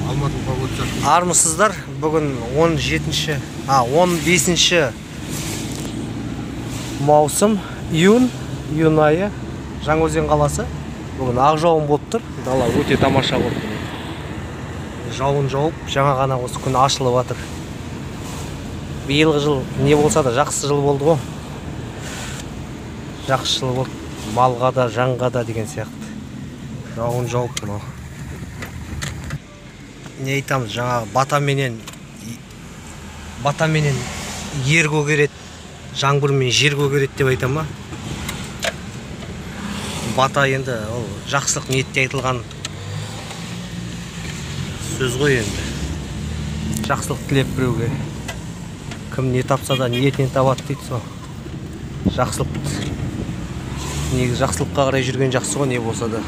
Алматының погодасы. Армысыздар, бүгін 15 маусым, июнь айы, Жаңаөзен қаласы. Бүгін ақ жауын болып тұр. Дала өте тамаша болып тұр. Жауын жауып, жаңа ғана осы күн ашылып жатыр. Биылғы жыл не болса да жақсы жыл болды ғой. Жақсы жыл болды. Малға да, жанға да деген сияқты. Жауын жауып мынау. Не айтамыз, жаңағы батаменен ер көгереді, жаңбырмен жер көгереді деп айта ма? Бата енді ол жақсылық ниетте айтылған сөз ғой енді. Жақсылық тілеп біреуге. Кім не тапса да ниетінен табады дейді сол. Жақсылық, негізі жақсылыққа қарай жүрген жақсы ғой не болса да.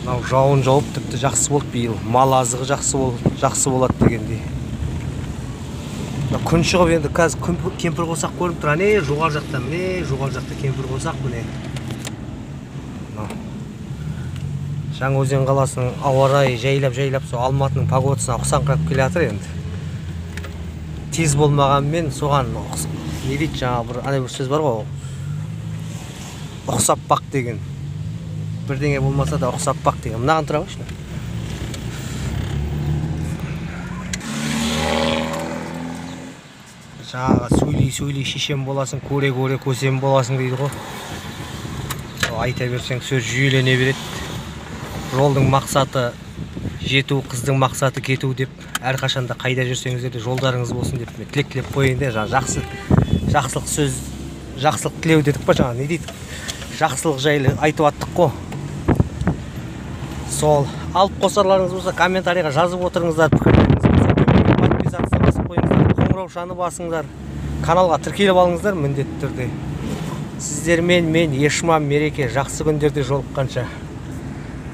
Мынау жауын жауып тіпті жақсы болды биыл. Мал азығы жақсы болады дегендей. Күн шығып енді қазір кемпір қосақ көрініп тұр. Әне жоғары жақта, міне жоғары жақта кемпір қосақ міне. Мынау Жаңаөзен қаласының ауа райы жайлап-жайлап сол Алматының погодасына ұқсаңқырап келе жатыр енді. Тез болмағанмен соған не дейді жаңағы бір ана бір сөз бар ғой. Ұқсап бақ деген. Бірдеңе болмаса да ұқсап бақ деген. Мынаған тұра қойшы. Жаңағы сөйлей-сөйлей шешен боласың, көре-көре көсем боласың дейді ғой. Сол айта берсең сөз жүйелене береді. Жолдың мақсаты жету, қыздың мақсаты кету деп әрқашанда қайда жүрсеңіздер де жолдарыңыз болсын деп мен тілек тілеп қояйын да, жаңа жақсылық сөз, жақсылық тілеу дедік па, жаңа не дейді? Жақсылық жайлы айтып аттық қой. Сол алып қосарларыңыз болса комментарийға жазып отырыңыздар, пікірлеріңіз болса төменге подписаться басып қойыңыздар, қоңыраушаны басыңыздар, каналға тіркеліп алыңыздар міндетті түрде. Сіздермен мен Ешман Мереке, жақсы күндерде жолыққанша.